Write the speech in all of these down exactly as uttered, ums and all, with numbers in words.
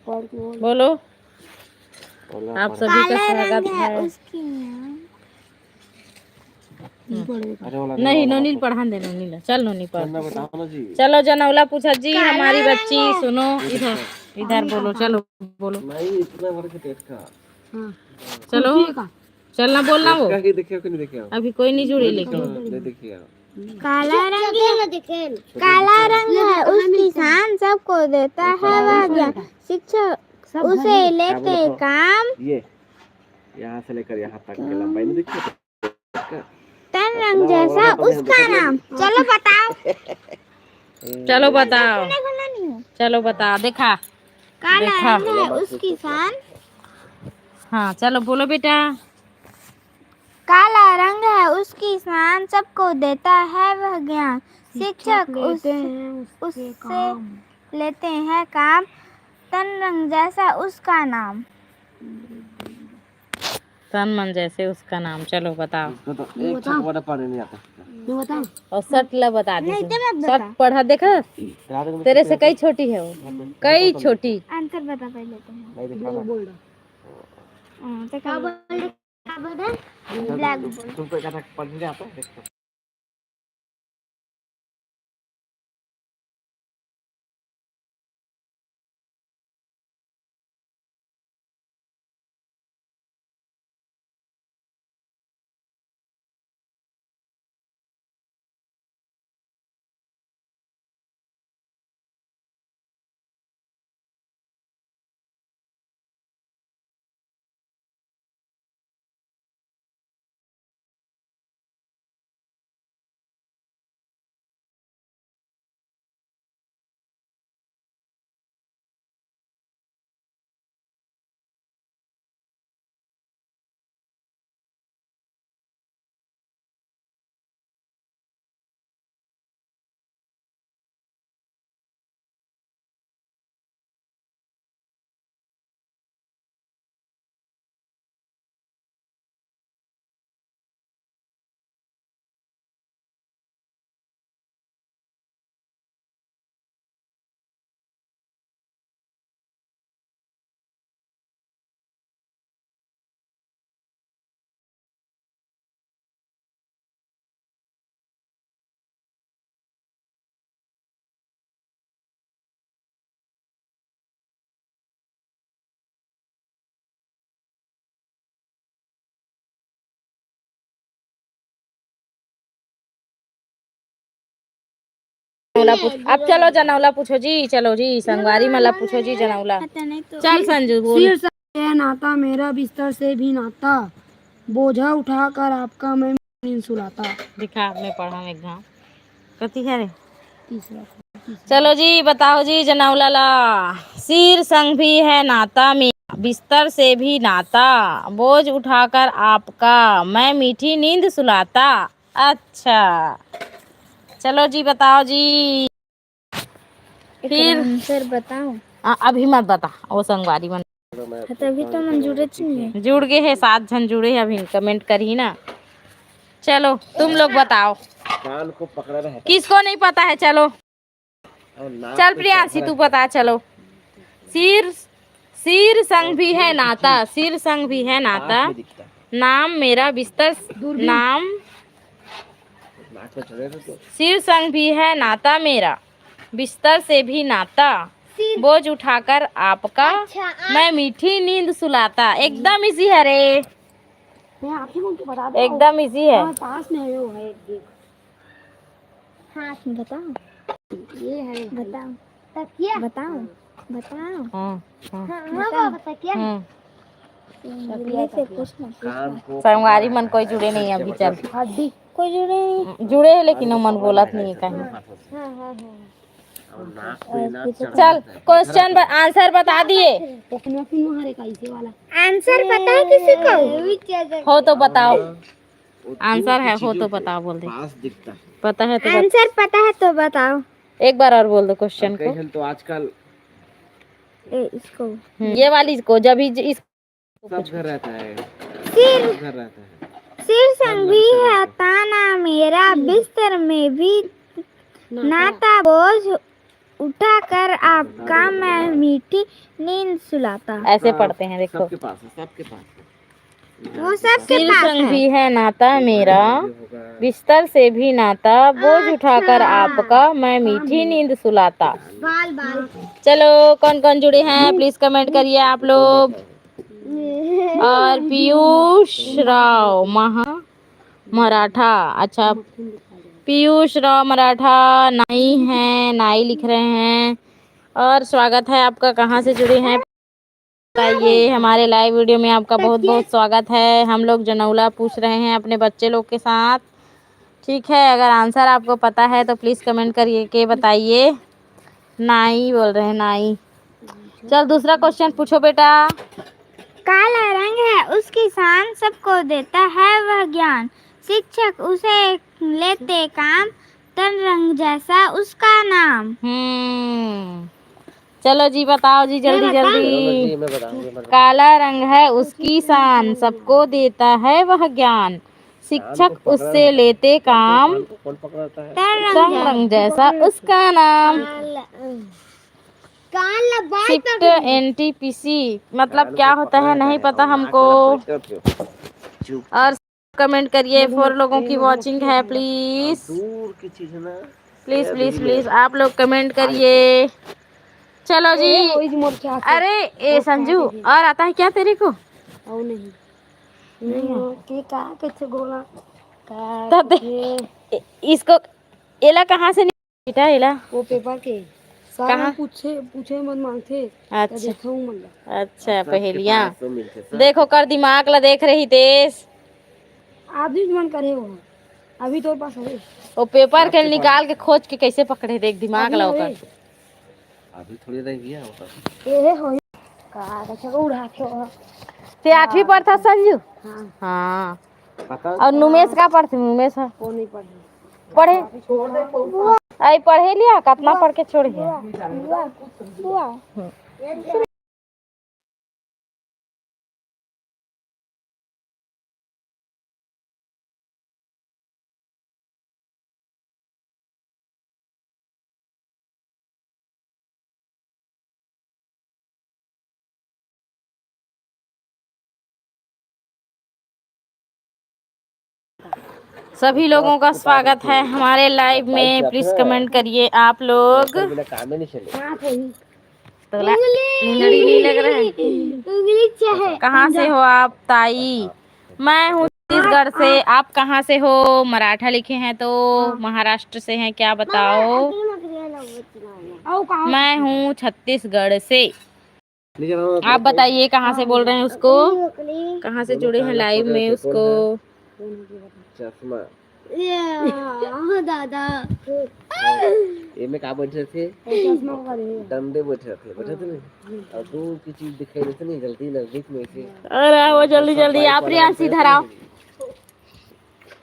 बोलो। आप सभी का स्वागत है। उसकी नहीं, नोनी पढ़ा दे, नोनी ला। चल, नोनी पढ़। चलो, जनौला पूछा जी, हमारी बच्ची, सुनो, इधर, इधर बोलो, चलो, बोलो। नहीं, इतना बड़ा के पेट का। हाँ। चलो, चलना, बोलना वो। देखिए कि नहीं देखिए? अभी कोई नहीं जुड़े, लेकिन नहीं देखिए। काला रंग है, काला रंग है, उसकी शान सबको देता है वह ज्ञान। शिक्षक उसे लेते काम। ये यहाँ से लेकर यहाँ तक के लंबाई में देखिए। तन रंग जैसा उसका नाम। चलो बताओ। चलो बताओ। चलो बताओ। देखा, काला रंग है उसकी शान। हाँ, चलो बोलो बेटा। काला रंग है उसकी शान, सबको देता है वह ज्ञान। शिक्षक उस, उससे लेते हैं काम। तन रंग जैसा उसका नाम। तन मन जैसे उसका नाम। चलो बताओ। इसको तो एक छक बड़ा पानी नहीं आता। मैं बताऊं? और सट ला बता दे। सट पढ़ा देखा। तेरे से कई छोटी है वो, कई छोटी। आंसर बता पहले तुम। नहीं देखा। बोल रहा। हाँ, तो क्या बोल रहे? क्या बोल रहे? Black board. तुमको क्या पढ़ने आता है? देखो। जनौला पूछ, अब चलो जनौला पूछो जी, चलो जी, संगवारी मन ला पूछो जी जनौला। चल संजू बोल। सिर से है नाता मेरा, बिस्तर से भी नाता, बोझा उठाकर आपका मैं नींद सुलाता। दिखा, मैं पढ़ा एक घाव। कति है रे? तीसरा। चलो जी, बताओ जी, जनौला ला। सिर संग भी है नाता मेरा, बिस्तर से भी नाता, बोझ उठाकर आपका मैं मीठी नींद सुलाता। अच्छा, चलो जी, बताओ जी। फिर आंसर बताओ। आ, अभी मत बता, वो संगवारी मन। हाँ, तभी तो मन जुड़े नहीं है। जुड़ गए हैं, सात झन जुड़े हैं, अभी कमेंट करी ना। चलो, तुम लोग बताओ। कान को पकड़ा रहता। किसको नहीं पता है? चलो, और नाक चल पे प्रियांशी, चढ़ा तू रहता। बता। चलो, सिर, सिर संग भी है नाता, सिर संग भी है नाता, नाक में दिखता। नाम मेरा बिस्तर, दूरबीन। नाम नाक में चढ़े रहते। सिर संग भी है नाता मेरा, बिस्तर से भी नाता, बोझ उठाकर आपका, अच्छा, आप मैं मीठी नींद सुलाता। एकदम इजी है रे, मैं आप ही को बता दूं। एकदम इजी है। हाँ, पास में है, वो है एक देख। हाँ, बताओ। ये है, बताओ। तकिया। बताओ, बताओ। हाँ, हाँ। हाँ, हाँ, बताओ। बाबा, तकिया। हम्म। ये से पूछना, पूछना। संगवारी मन कोई जुड़े नहीं अभी, चल। हड्डी। कोई जुड़े नहीं। जुड़े है, लेकिन वो मन बोलत नहीं है कहीं। हाँ, हाँ, हाँ। चल, क्वेश्चन ब-, आंसर बता दिए। आंसर पता है किसी को? हो तो बताओ। आंसर है, हो तो बताओ, बोल दे। पता है तो बता। आंसर पता है तो बताओ। एक बार और बोल दो क्वेश्चन को। तो आजकल ए, इसको। हम्म, ये वाली को, जब ही ज-, इस सब घर रहता है। सिर, सब घर रहता है। सिर संग भी है ताना मेरा, बिस्तर में भी नाता। नाता बोझ उठाकर आपका मैं मीठी नींद सुलाता। ऐसे हाँ, पढ़ते हैं, देखो। सबके पास है, सबके पास है। वो सबके शिव पास संग है। भी है नाता मेरा, बिस्तर से भी नाता, बोझ उठाकर अच्छा। आपका मैं मीठी नींद सुलाता। बाल, बाल। चलो, कौन कौन जुड़े हैं, प्लीज कमेंट करिए आप लोग। और पीयूष राव महा मराठा, अच्छा, पीयूष राव मराठा नाई हैं, नाई लिख रहे हैं। और स्वागत है आपका, कहाँ से जुड़े हैं बताइए। हमारे लाइव वीडियो में आपका बहुत बहुत स्वागत है। हम लोग जनौला पूछ रहे हैं अपने बच्चे लोग के साथ, ठीक है। अगर आंसर आपको पता है तो प्लीज कमेंट करिए के बताइए। नाई बोल रहे हैं, नाई। चल, दूसरा क्वेश्चन पूछो बेटा। काला रंग है उसकी शान, सबको देता है वह ज्ञान, शिक्षक उसे लेते काम, तन रंग जैसा उसका नाम। हम्म, चलो जी, बताओ जी, जल्दी जल्दी। काला रंग है उसकी शान, सबको देता है वह ज्ञान, शिक्षक उससे लेते काम, तन रंग जैसा उसका नाम। काला, काला बाल शिफ्ट पकड़। एनटीपीसी मतलब क्या होता है, नहीं पता हमको। और कमेंट करिए, फोर लोगों की वॉचिंग है, प्लीज। दूर की चीज है ना। प्लीज, प्लीज, प्लीज, आप लोग कमेंट करिए। चलो जी। अरे, ए संजू, और आता है क्या तेरे को? और नहीं। नहीं आता। के का कैसे बोला? तो दे, इसको, एला कहाँ से बेटा, एला? वो पेपर के। सारा कहाँ? पूछे, पूछे मन मांगथे। अच्छा। देखा हूँ मन ला। अच्छा, पहेलियाँ। देखो, कर दिमाग ला देख रही तेज। आदमी मन करे वो। अभी तोर पास है। वो पेपर के निकाल के, खोज के कैसे पकड़े, देख दिमाग ला ओकर। अभी थोड़ी रह गया होता। ए हो। का कैसे उड़ा के। ते आठवीं पढ़ता संजू? हाँ। हाँ। पता और नुमेश का पढ़ते? नुमेश है। वो नहीं पढ़े। पढ़े? छोड़ दे, छोड़ दे। आई पढ़े लिया, कितना पढ़ के छोड़ गया। सभी लोगों का स्वागत है हमारे लाइव में। प्लीज कमेंट करिए आप लोग। तोला निंदड़ी नहीं लग रहा है। उंगली चाहे। कहाँ से हो आप ताई? मैं हूँ छत्तीसगढ़ से। आप कहाँ से हो? मराठा लिखे हैं तो। महाराष्ट्र से हैं क्या, बताओ। मैं हूँ छत्तीसगढ़ से। आप बताइए कहाँ से बोल रहे हैं उसको, कहाँ से जुड़े हैं लाइव में उसको। चश्मा। ये, हाँ दादा। एमे का बैठे थे? चश्मा का है। डंडे बैठे थे, बैठे थे नहीं? और दूर की चीज दिखाई देती नहीं, जल्दी नजदीक में से। अरे वो जल्दी जल्दी आप, प्रियांश इधर आओ।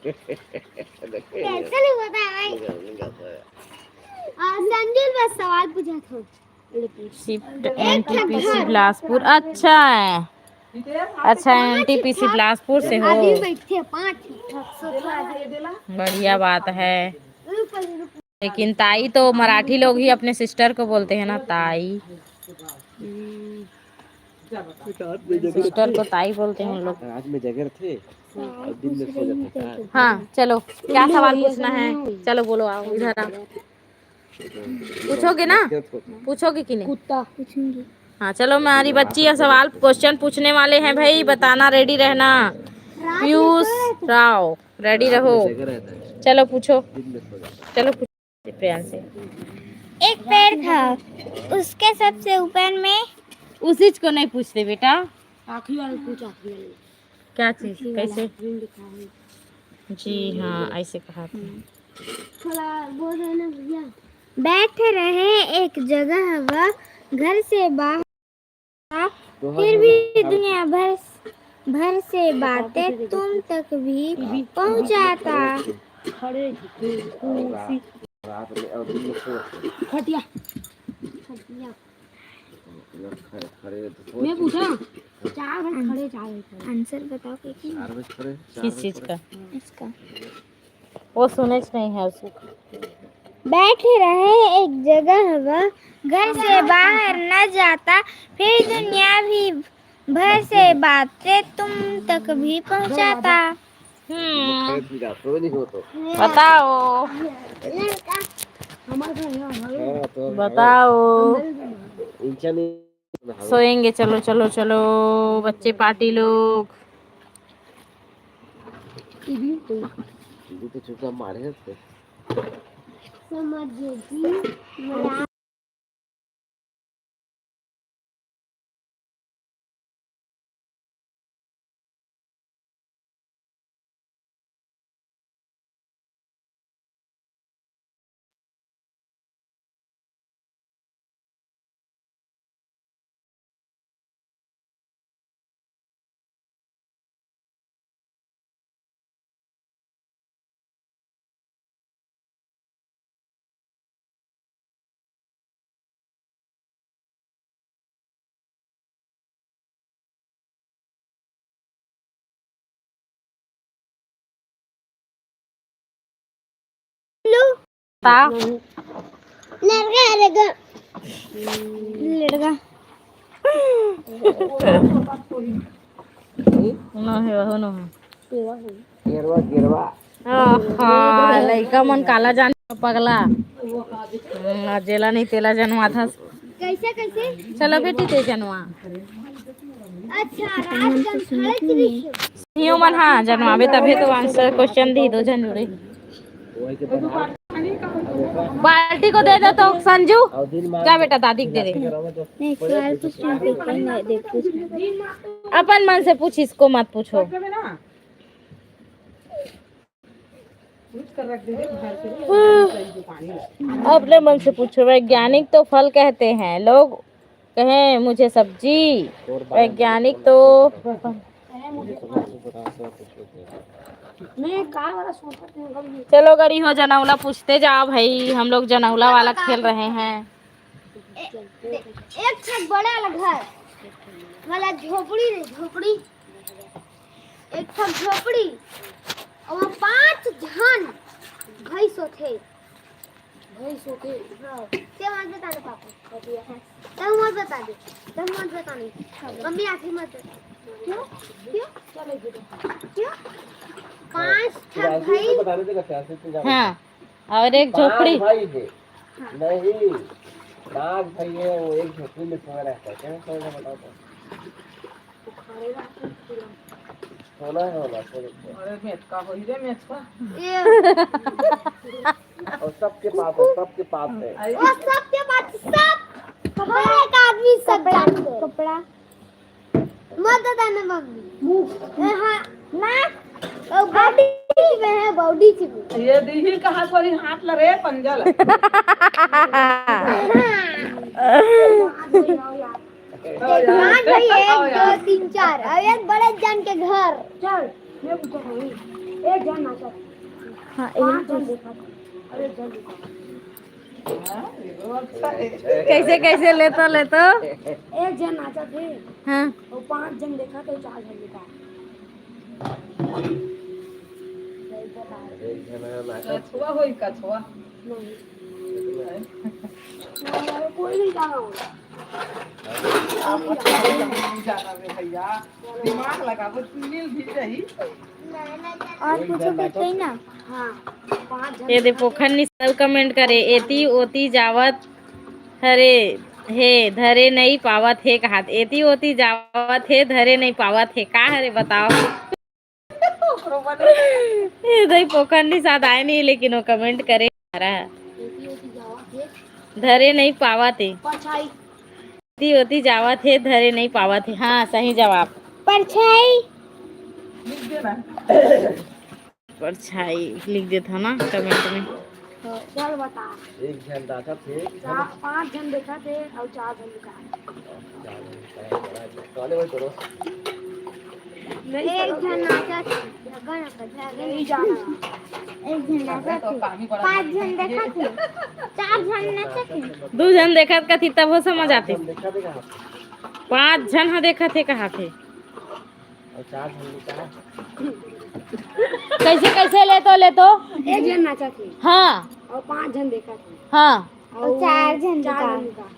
कैसे नहीं पता है भाई? आ, संजू बस सवाल पूछा था। Shift NTPC Bilaspur. अच्छा है, अच्छा, एनटीपीसी बिलासपुर से हो। बढ़िया बात है। लेकिन ताई तो मराठी लोग ही अपने सिस्टर को बोलते हैं ना, ताई। सिस्टर को ताई बोलते हैं हम लोग। रात में जगह थे और दिन में सो जाते हैं। हाँ, चलो, क्या सवाल पूछना है? चलो बोलो, आओ इधर आओ। पूछोगे ना? पूछोगे कि नहीं? कुत्ता। पूछूंगी। हाँ, चलो, हमारी बच्ची अब सवाल, क्वेश्चन पूछने वाले हैं भाई, बताना, रेडी रहना। पीयूष राव, रेडी रहो। चलो पूछो, चलो पूछो प्रियांशी। एक पेड़ था, उसके सबसे ऊपर में। उसी को नहीं पूछते बेटा। आखिरी वाला पूछ, आखिरी वाला। क्या चीज? कैसे? जी हाँ, ऐसे कहा था। थोड़ा बोल रहे ना भैया। बैठे रहे एक जगह वह, घर से बाहर, फिर भी दुनिया भर भर से बातें तुम तक भी पहुंचाता। खटिया। मैं पूछा, चार बजे खड़े, चार बजे खड़े। आंसर बताओ, किस चीज का? इसका। वो सुने नहीं है उसको। बैठे रहे एक जगह हवा, घर से बाहर न जाता, फिर दुनिया भी भर से बातें तुम तक भी पहुंचाता। हम्म। बताओ। बताओ। सोएंगे, चलो, चलो, चलो, बच्चे पार्टी लोग। दीदी तो चुपचाप मारे हैं। समझ गई। ता? लड़का, लड़का। लड़का। ना है, वहो ना है। गेरवा, गेरवा। आहा, लइका मन काला जान पगला। हम्म, जेला नहीं तेला जनवाथस। कैसे, कैसे? चलो बेटी, ते जनवा। अच्छा, रात का खड़े दृश्य। हियो मन, हाँ, जनवाबे तभे तो आंसर क्वेश्चन दी दो झन जुड़े। बाल्टी को दे दे तो संजू, जा बेटा दादी के दे दे। नहीं, सवाल पूछना, पेपर में देख, पूछना। अपन मन से पूछ, इसको मत पूछो। अपने मन से पूछो। वैज्ञानिक तो फल कहते हैं, लोग कहें मुझे सब्जी। वैज्ञानिक तो चलो गड़ी हो, जनौला पूछते जाओ भाई, हम लोग जनौला वाला खेल रहे हैं। एक ठक बड़ा वाला घर वाला झोपड़ी रे, झोपड़ी। एक ठक झोपड़ी, और वहाँ पांच झन भैंस होथे। भैंस होथे? हाँ। ते मत बता दे पापा। तब मत बता दे। तब मत बता दे। मम्मी आके मत बता। क्यों? क्यों? क्यों? पांच ठक भैंस। हाँ। और एक झोपड़ी। पांच भाई थे। नहीं, पांच भाई है, वो एक झोपड़ी में सोया रहता है। कैसे सोएगा बताओ तो? सोना है वाला, सोने को। अरे मेचका होई रे, मेचका। ये। और सबके पास है, सबके पास है। वो सबके पास, सब, हर एक आदमी सब जानते हैं। कपड़ा। मत बताना मम्मी। मुंह। ए, हाँ, ना। ओ, बॉडी में है, बॉडी में। ये दीदी कहाँ पर ही हाथ लगे, पंजा लगे। हाँ। पांच भाई, एक, दो, तीन, चार। अब एक बड़े जन के घर। चल, मैं पूछो भाई। एक जन नाचा। हाँ, पांच जन देखा था। अरे जन देखा। कैसे, कैसे लेतो, लेतो? एक जन नाचा थे। हाँ। वो पांच जन देखा थे, चार जन देखा। कछुआ होई, कछुआ। नहीं। कोई नहीं जाना होगा। दिमाग लगाबो, मिल भी जाही। और पूछो भी कहीं ना। हाँ, पाँच जन ये दे पोखर निसल कमेंट करे, एती ओती जावत हरे हे, धरे नहीं पावत हे कहात, एती ओती जावत हे, धरे नहीं पावत हे, का हरे बताओ? ये दे पोखर निसाद आए नहीं, लेकिन वो कमेंट करे हमारा। धरे नहीं पावत हे। परछाई। एती ओती जावत हे, धरे नहीं पावत हे। हाँ, सही जवाब। परछाई। परछाई लिख देता ना कमेंट में। हाँ, चल बता। एक झन नाचत हे। चार, पाँच झन देखत हे और चार झन लुकात। चार झन लुकात, बड़ा झन। चले भाई, चलो। एक झन नाचत हे, झगड़ा ना कर, झगड़ा नहीं जाना। एक झन नाचत हे, पाँच झन देखत हे, चार झन नाचत हे। दू झन देखत कथी तब वो समझ आते। पाँच झन ह देखत हे कहाथे। और चार झन लुकात। कैसे, कैसे लेतो, लेतो? एक झन नाचत हे। हाँ। अउ पांच झन देखत हे। हाँ। अउ चार झन चार दुकान। झन दुकान।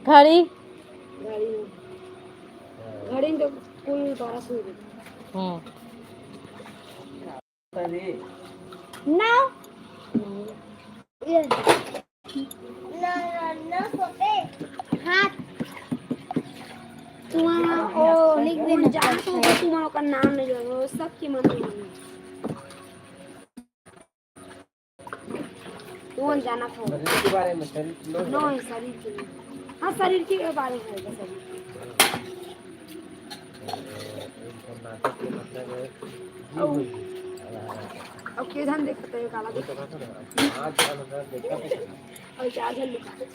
घड़ी। घड़ी, घड़ी तो कुल बारह सौ रुपये। हम्म। नौ। ये। नौ, नौ, नौ सौ पे। हाथ। तुम्हारा ओ लिख तुमन देना जानत हो, तुमन ओकर नाम नहीं जानो, सबके मन में। तुमन जानत हो। शरीर के बारे में, शरीर के लोग नो, शरीर के लिए। हाँ, शरीर के बारे में होगा, शरीर के। नाटक के मतलब है, अब के झन देखते हो काला देखते? आज देखा और चार झन देखते।